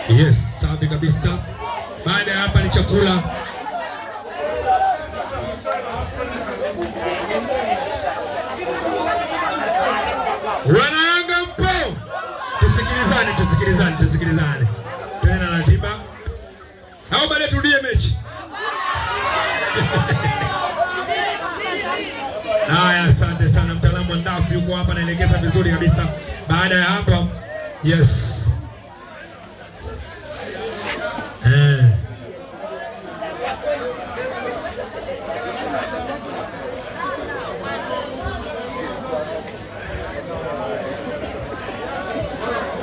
Yes, safi kabisa. Baada ya hapa ni chakula. Wanayanga mpo? Tusikilizane, tusikilizane, tusikilizane. Tuende na ratiba au baadaye turudie mechi. Haya, asante sana mtaalamu wa ndafu yuko hapa anaelekeza vizuri kabisa. Baada ya hapa, yes. Eh.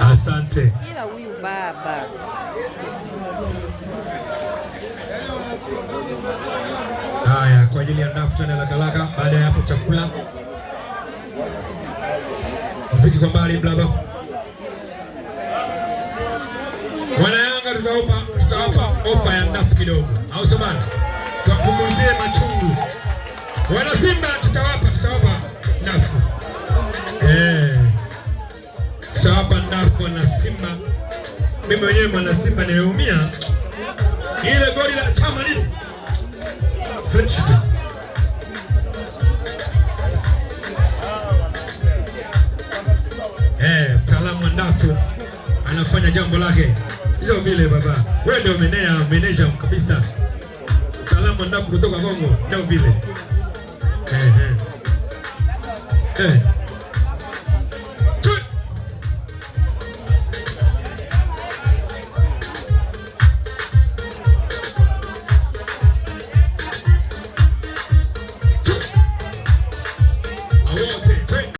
Asante. Ila huyu baba Haya, kwa ajili ya ndafu tuende haraka haraka. Baada ya hapo chakula, muziki kwa mbali, blaba. Wanayanga tutawapa ofa ya ndafu kidogo, au sio bana? Tuwapunguzie machungu. Wana Simba tutawapa ndafu, eh, tutawapa ndafu wana Simba. Mimi mwenyewe mwana Simba nimeumia ile goli la Chama lile fresh tu. Eh, mtaalamu wa ndafu anafanya jambo lake hizo vile baba. Wewe ndio meneja kabisa. Mtaalamu wa ndafu kutoka Kongo ndio vile. Eh, eh. Eh.